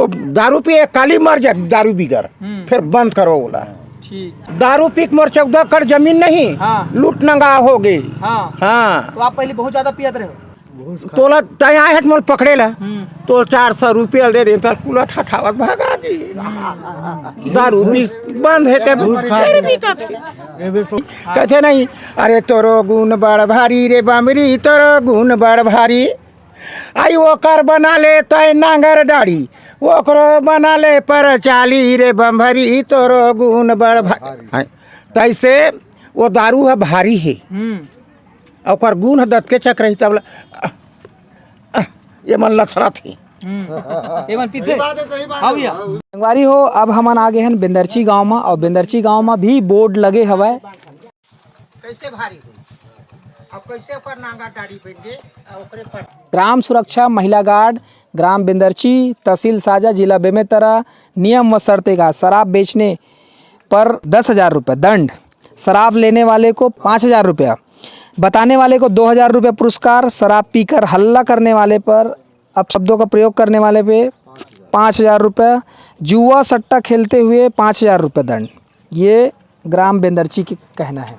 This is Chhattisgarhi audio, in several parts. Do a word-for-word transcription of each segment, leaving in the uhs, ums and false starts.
वो दारू पिए काली मर जाए, दारू बिगर। हम्म। फिर बंद करो बोला। ठीक। दारू पी के मोर चौदह एकड़ जमीन नहीं, हाँ। लूट नंगा हो गई। हाँ। हाँ। तो आप पहले बहुत ज्यादा पियत रहे हो? तोला तय आए है मोल पकड़े ला। हम्म। तो चार सौ रुपया दे दे, तर कुला ठठावत भागा गई। दारू भी बंद है ते, फिर भी कहते, कहते नहीं, अरे तोरो गुण बड़ भारी रे बमरी, तोरो गुण बड़ भारी। आई ओकर बना ले तय नांगर डाड़ी, ओकरो बना ले पर चाली रे बम्भरी, तोरो गुण बड़ भारी। हाँ, तैसे वो दारू है भारी है। हम्म। ओकर गुण ह दतके चक रही तब ल-, अह, अह, ये मन लथरत हे। हम्म। ये मन पीथे? सही बात है, सही बात हाँ है। भैया। संगवारी हो, अब हमन आ गए हैं बेंदरची गांव में, और बेंदरची गांव में भी बोर्ड लगे हवय। कैसे भारी होई? अब कैसे ओकर नांगा डाड़ी बन गे? आ ओकरे पर ग्राम सुरक्षा महिला गार्ड, ग्राम बेंदरची, तहसील साजा, जिला बेमेतरा, नियम व शर्तें का शराब बेचने पर दस हज़ार रुपये दंड, शराब लेने वाले को पाँच हज़ार रुपया, बताने वाले को दो हज़ार रुपये पुरस्कार, शराब पीकर हल्ला करने वाले पर, अपशब्दों का प्रयोग करने वाले पे पाँच हज़ार रुपये, जुआ सट्टा खेलते हुए पाँच हज़ार रुपये दंड। ये ग्राम बेंदरची के कहना है।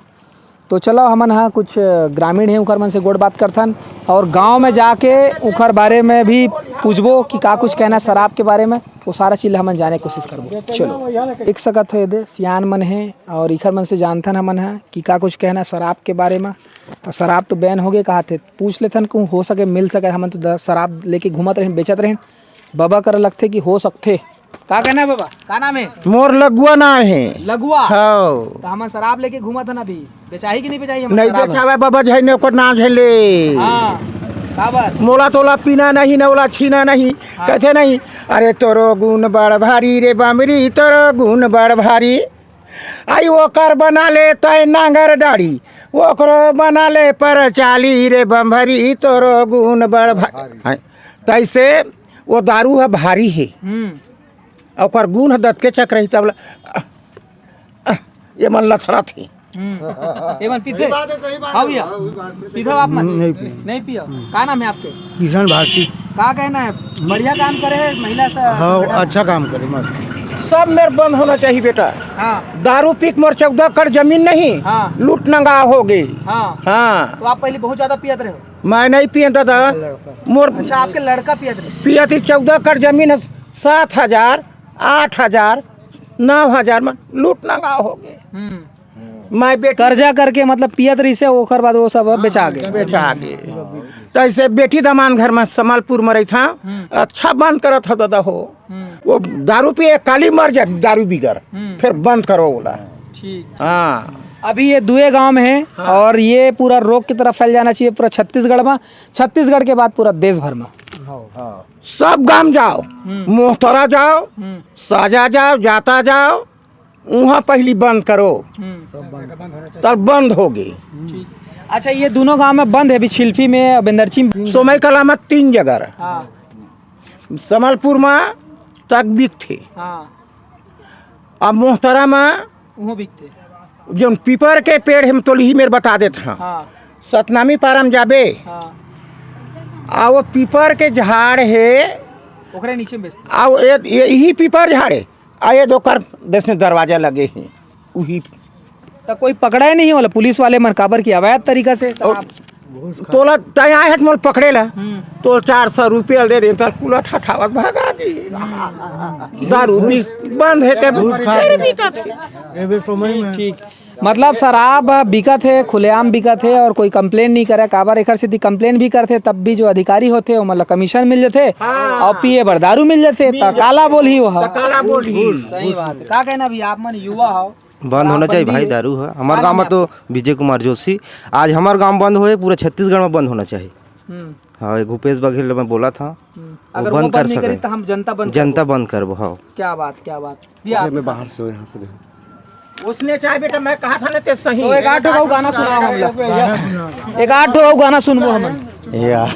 तो चलो, हमन हा कुछ ग्रामीण हैं, उखर मन से गोठ बात करथन और गांव में जाके उखर बारे में भी पूछबो कि का कुछ कहना शराब के बारे में, वो सारा चीज ला हमन जाने के कोशिश करबो। चलो, देख सकत हो, एदे सियान मन हे और इखर मन से जानथन हमन ह कि का कुछ कहना शराब के बारे में। तो शराब तो बैन हो गए कहा थे, पूछ लेथन, कहूँ हो सके मिल सके। हमन तो द-, शराब लेके घूमत रहेन, बेचत रहेन, बाबा कर लगथे कि हो सकथे। का कहना है बाबा, का नाम है? मोर लगुआ नाम है। लगुआ? हाँ। तो हमन शराब लेके घूमत हन अभी, बेचाही कि नहीं बेचाही हमन नहीं शराब? बेचावे बाबा, झैने ओकर नाम झैले। हाँ, काबर? मोला तोला पीना नहीं, न ओला छीना नहीं। हाँ। कहते नहीं, अरे तोरो गुण बड़ भारी रे बमरी, तोरो गुण बड़ भारी। आई ओकर बना ले तय नांगर डाड़ी, ओकरो बना ले पर चाली रे बम्भरी, तोरो गुण बड़ भारी। हाँ, तैसे वो दारू है भारी है। हम्म। ओकर गुण ह दतके चक रही तब ल-, अह, अह, ये मन लथरत हे। हम्म। ये मन पीथे? सही बात है, सही बात हाँ है। भैया। हाँ, वही बात है। पीथो आप मन? नहीं पिए। नहीं पियो। का नाम है आपके? किशन भारती। का कहना है? बढ़िया काम करे है महिला स-, हाँ, संगठन? अच्छा काम करे, मस्त। सब मेर बंद होना चाहिए बेटा। हाँ। दारू पी के मोर चौदह एकड़ जमीन नहीं, हाँ। लूट नंगा हो गई। हाँ। हाँ। तो आप पहले बहुत ज्यादा पियत रहे हो? मैं नहीं पिए दादा। मोर अच्छा, आपके लड़का पियत रहे? पियत ही चौदह एकड़ जमीन है, सात हजार, आठ हजार, नौ हजार में लूट नंगा हो गए। हम्म। मैं बेटी कर्जा करके मतलब पियत रहिसे, ओकर बाद वो सब बेचा गे। बेचा गे। तो ऐसे बेटी दमान घर में समालपुर में रही था, हम्म। अच्छा बंद करत हो दादा हो। हम्म। वो दारू पिए काली मर जाए, दारू बिगर, हम्म। फिर बंद करो बोला। ठीक। हाँ। अभी ये दुए गांव में है हाँ। और ये पूरा रोग की तरफ फैल जाना चाहिए पूरा छत्तीसगढ़ में, छत्तीसगढ़ के बाद पूरा देश भर में। हाँ। सब गांव जाओ, हम्म। मोहतरा जाओ, हम्म। साजा जाओ, जाता जाओ, वहाँ पहली बंद करो, हम्म। तब बंद हो गई। ठीक। अच्छा, ये दोनों गांव में बंद है अभी, छिल्फी में, बेंदरची में? सोमई कला में तीन जगह रहा। हाँ। समालपुर में तक बिकथे। हाँ। अब मोहतरा में उहो बिकथे। जोन पीपर के पेड़ हम तोलही मेर बता देत हाँ। हाँ। सतनामी पारा में जाबे। हाँ। आ वो पीपर के झाड़ हे। ओकरे नीचे में बेचथे। आ वो ये, ये, यही पीपर झाड़ हे। आ ये दोकर देश में दरवाजा लगे हे। उही। तो कोई पकड़ा ही नहीं होला पुलिस वाले मन, काबर की अवैध तरीका से शराब। तोला तय आए है मोल पकड़े ला। हम्म। तो चार सौ रुपया दे दे, तर कुला ठठावत भागा जी। दारू भी बंद है ते। घूस खा फिर भी तो थे। एबे समय में। ठीक। मतलब शराब बिकत हे, खुलेआम बिकत हे और कोई कंप्लेन नहीं करे। काबर एकर सेती कंप्लेन भी करथे, तब भी जो अधिकारी होथे, वो मतलब कमीशन मिल जथे हाँ। और पिए बर दारू मिल जथे, त काला बोलही वो ह। त काला बोलही। सही बात है। का कहना भैया, आप मन युवा हो? बंद होना चाहिए भाई, दारू है। हमारे गांव में तो विजय कुमार जोशी, आज हमारे गांव बंद होए, पूरा छत्तीसगढ़ में बंद होना चाहिए। हम्म। हाँ, ये भूपेश बघेल में बोला था, हम्म। वो अगर वो बंद कर बंद नहीं करी सके। तो हम जनता बंद जनता करबो। बंद करबो, हाँ। क्या बात, क्या बात। ये आप मैं बाहर से हूँ, यहाँ से नहीं। उसने चाहे बेटा, मैं कहा था ना, ते सही। तो एक आध ठो गाना सुनाओ हम लोग। एक आध ठो गाना सुनबो हम। या।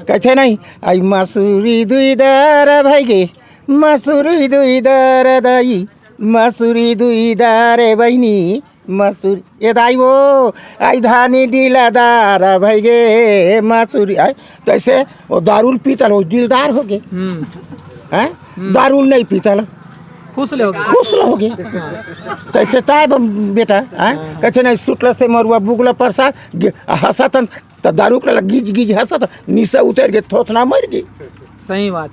कैसे नहीं? आई मसूरी दुई दर भाई गे, मसूरी दुई दर दाई, मसूरी दुई दर बहिनी, मसूरी, ए दाई वो, आई धानी डीलादार भई गे मसूरी, आय, तइसे वो दारू ल पीतल हो, दिलदार हो गे। हम्म। हैं? हम्म। दारू ल नहीं पीतल। खुश ले हो गे। खुश ले हो गे। तइसे ताय बम-, बेटा, हैं? हाँ। कथे नहीं, सुतल से मरुआ बुगला प्रसाद, गे-, हंसत त दारू के लगी गिज गिज हंसत, निशा उतर गे, थोथना मर गे। सही बात।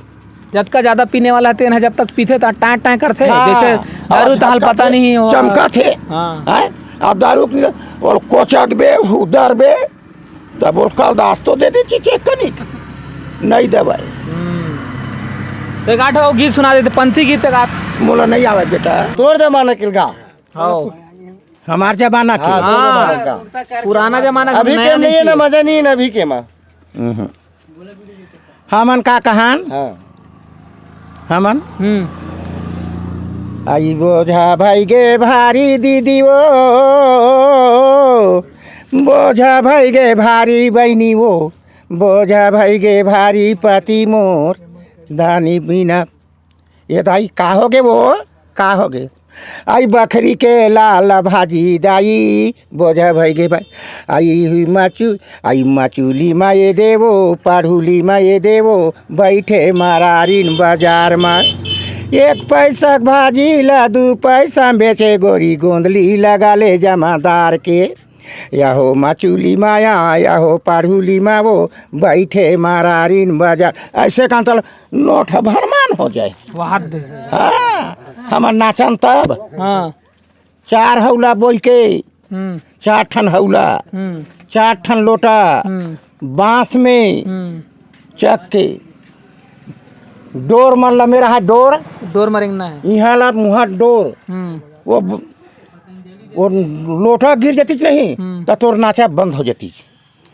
जतका ज्यादा पीने वाला हे, तेन ह जब तक पीथे, त टाँय टाँय करथे। हाँ। जइसे दारू तहाल पता नहीं हो। चमकाथे। हाँ। हैं? अब दारू के, बोल, कोचकबे, उदरबे, तब बोल, कल दास तो दे दे, चिचे कनिक। नहीं देबै। हम्म। तो एक आठ गो गीत सुना देते, पंथी गीत एक आध। मोला नहीं आवे, बेटा। तोर जमाना के गा। हाँ। हमार जमाना के। हाँ, तोर जमाना के गा। पुराना जमाना के अभी नया के नहीं है ना, चाहिए। मजा नहीं है ना अभी के मा। हम्म। हमन का कहन? हाँ। हमन? हम्म। आई बोझा भई गे भारी दीदी वो, बोझा भई गे भारी बहिनी वो, बोझा भई गे भारी पति मोर, दानी बिना ए दाई, का होगे वो? का होगे? आई बखरी के लाल भाजी दाई, बोझा भई गे भाई। आई हुई माचू, आई माचूली मा ए देवो, पाढ़ूली मा ए देवो, बइठे मरारिन बजार मा। एक पइसा के भाजी ला दू पइसा में बेचे, गोरी गोंदली लगा ले जमादार के। या हो माचूली माया, या हो पाढ़ूली मा वो, बइठे मरारिन बजार। अइसे कहन त नोट ह भरमान हो जाय। वाह दे। हाँ, हमर नाचन तब। हाँ। चार हौला बोई के, हम्म। चार ठन हौला, हम्म। चार ठन लोटा, हम्म। बांस में हम्म। चक के, डोर मन ला मेरा है डोर। डोर म रेंगना है। इहाँ ला मुहा डोर। हम्म। वो ब-, वो लोटा गिर जतिस नहीं, हम्म। त तोर नाचा बंद हो जतिस।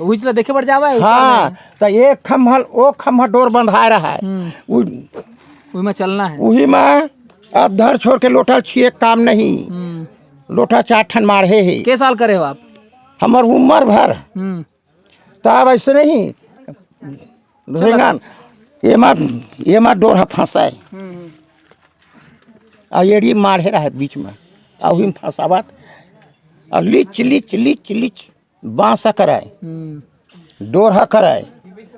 उहिच ला देखे बर जावा है, ऊपर हाँ, में। त एक खम्हा, ओ खम्हा डोर बंधाय रहा है। हम्म। उ-, उही में चलना है। उही में अधर छोड़ के लोटा छिए काम नहीं। हम्म। लोटा चार ठन माढ़े हे। के साल करे हो आप? हमर उम्र भर। हम्म। त अब अइसे नहीं। चलो। रेंगन, एमा, एमा डोर ह फंसाय। हम्म, हम्म। आ एड़ी माढ़े रहे बीच में। आ उही में फंसावत। आ लिच, लिच, लिच, लिच। बांस ह कराय, हम्म। डोर ह कराय,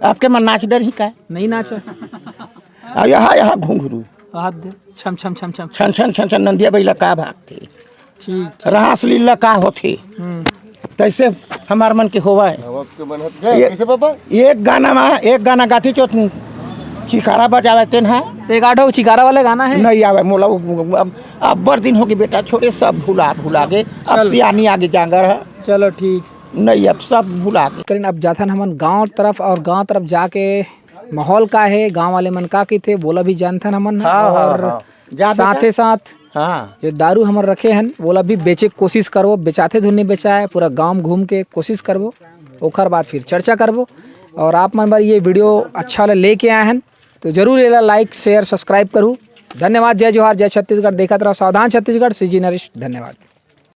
आपके मन नाच डरही काय? नहीं नाच। आ यहाँ, यहाँ घुंघरू। हाथ दे, छम, छम, छम, छम। छन, छन, छन, छन, नंदिया बइला का भागथे? ठीक, ठीक। रास लीला का होथे? हम्म। तइसे हमार मन के होवय। अब आपके मन होत गए, ये कैसे पापा? एक गाना मा, एक गाना गाती जो चिकारा बजावे तेन हा। तो एक आठ गो चिकारा वाले गाना है? नहीं आवे मोला, वो, वो, अब, अब्बड़ दिन होगे बेटा, छोड़े सब भुला, भुला गे। अब चल। सियानी आगे जांगर है। चलो ठीक। नहीं, अब सब भुला गे। करीन अब जाथन हमन गांव तरफ, और गांव तरफ जाके माहौल का हे, गांव वाले मन का कहिथे, वोला भी जानथन हमन। हाँ, हाँ, और हाँ। जा बेटा। साथे साथ हाँ। जो दारू हमन रखे हन, वोला भी बेचे के कोशिश करबो, बेचाथे धुन नहीं बेचाय, पूरा गांव में घूम के कोशिश करबो, ओकर बाद फिर चर्चा करबो। और आप मन बर ये video अच्छा वाला लेके आए हन, तो जरूर एला like, share, subscribe करू। धन्यवाद। जय जोहार, जय छत्तीसगढ़। देखत रहो सावधान छत्तीसगढ़, सीजी नरेश। धन्यवाद।